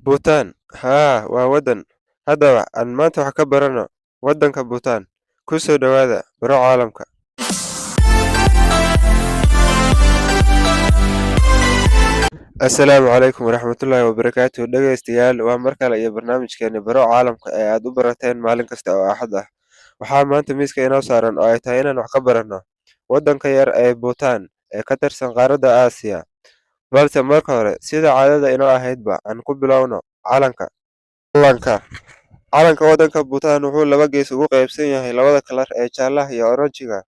Bhutan, haa, waa waddan. Haddaba aan maanta wax ka baranno waddanka Bhutan. Ku soo dhowaada Baro Caalamka. Asalaamu calaykum waraxmatullaahi wabarakaatuh. Dhegaystayaal, waa mar kale iyo barnaamijkeeni Baro Caalamka ee aad u barateen maalin kasta oo Axad ah. Waxaa maanta miiska inoo saaran oo ay tahay inaan wax ka baranno waddanka yar ee Bhutan ee ka tirsan qaaradda Aasiya. Balse marka hore, sida caadada inoo ahaydba, aan ku bilowno calanka. Calanka waddanka Bhutan wuxuu laba gees ugu qaybsan yahay labada kalar ee jaallaha iyo oranjiga,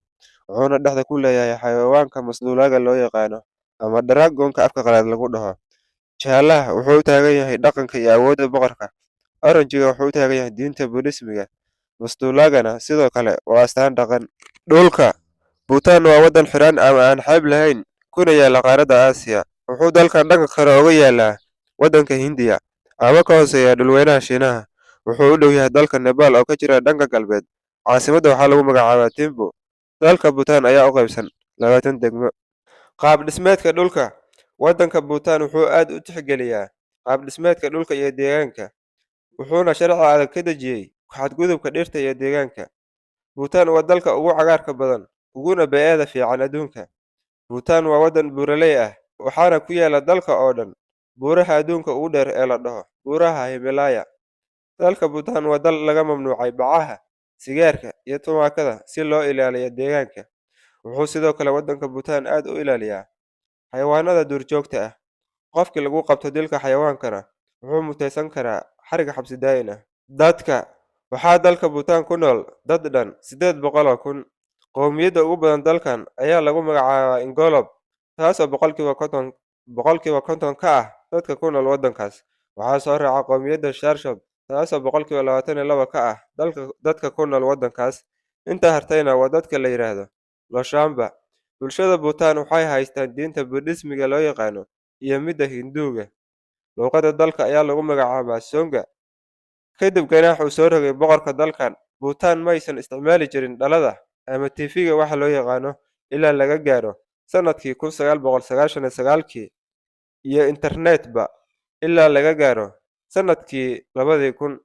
wuxuuna dhexda ku leeyahay xayawaanka masduulaaga loo yaqaano ama dragon-ka afka qalaad lagu dhaho. Jaallaha wuxuu u taagan yahay dhaqanka iyo awoodda boqorka, oranjiga wuxuu u taagan yahay diinta Buddhismiga, masduulaagana sidoo kale waa astaan dhaqan. Dhulka Bhutan waa waddan xiran ama aan xeeb lahayn, kuna yaalla qaaradda Aasiya. Wuxuu dalkan dhanka kale uga yaallaa waddanka Hindiya, ama ka hooseeya dhulweynaha Shiinaha. Wuxuu u dhow yahay dalka Nepal oo ka jira dhanka galbeed. Caasimadda waxaa lagu magacaabaa Thimphu. Dalka Bhutan ayaa u qaybsan 20 degmo. Qaab dhismeedka dhulka. Waddanka Bhutan wuxuu aad u tixgeliyaa qaab dhismeedka dhulka iyo deegaanka, wuxuuna sharci adag ka dejiyay ku xadgudubka dhirta iyo deegaanka. Bhutan waa dalka ugu cagaarka badan uguna bay'ada fiican adduunka. Bhutan waa waddan buuraley ah, waxaana ku yaalla dalka oo dhan buuraha adduunka ugu dheer ee la dhaho Buuraha Himalaya. Dalka Bhutan waa dal laga mamnuucay bacaha, sigaarka iyo tubaakada si loo ilaaliyo deegaanka. Wuxuu sidoo kale waddanka Bhutan aad u ilaaliyaa xayawaanada duurjoogta ah. Qofkii lagu qabto dilka xayawaankana wuxuu muteysan karaa xarig xabsi daa'in ah. Dadka. Waxaa dalka Bhutan ku nool dad dhan 800,000. Qowmiyadda ugu badan dalkan ayaa lagu magacaabaa Ngolob, taasoo 50% ka ah dadka ku nool waddankaas. Waxaa soo raaca qowmiyadda Sharshop, taasoo 22% ka ah dadka ku nool waddankaas. Inta hartayna waa dadka la yiraahdo Lhotshampa. Bulshada Bhutan waxay haystaan diinta Buddhismiga loo yaqaano iyo midda Hinduuga. Luqadda dalka ayaa lagu magacaabaa Tsonga. Kadib ganaax uu soo rogay boqorka dalkan, Bhutan ma aysan isticmaali jirin dhalada ama TV-ga waxa loo yaqaano ilaa laga gaaro sanadkii 1999kii, iyo internet-ba ilaa laga gaaro sanadkii 2000.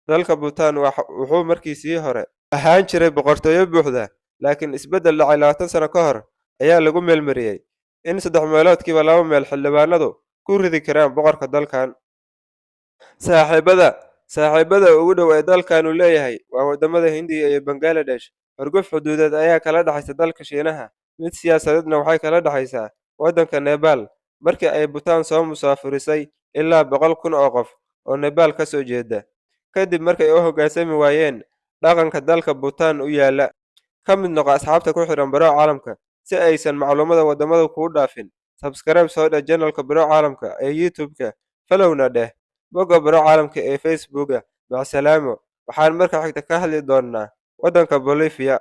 Dalka Bhutan wuxuu markiisii hore ahaan jiray boqortooyo buuxda, laakiin isbeddel dhacay 20 sano ka hor ayaa lagu meelmariyay in saddex meeloodkiiba laba meel xildhibaanadu ku ridi karaan boqorka dalkan. Saaxiibada ugu dhow ee dalkanu leeyahay waa wadamada Hindiya iyo Bangladesh. Xurguf xuduudeed ayaa kala dhaxaysa dalka Shiinaha, mid siyaasadeedna waxay kala dhaxaysaa waddanka Nepal markii ay Bhutan soo musaafurisay ilaa 100,000 oo qof oo Nepal ka soo jeeda, kadib markay u hoggaansami waayeen dhaqanka dalka Bhutan u yaalla. Ka mid noqo asxaabta ku xidhan Baro Caalamka si aysan macluumada wadamadu kugu dhaafin. Subscribe soo dheh channelka Baro Caalamka ee YouTube-ka, follow-na dheh bogga Baro Caalamka ee Facebook-ga. Macsalaamo. Waxaan marka xigta ka hadli doonaa waddanka Bolivia.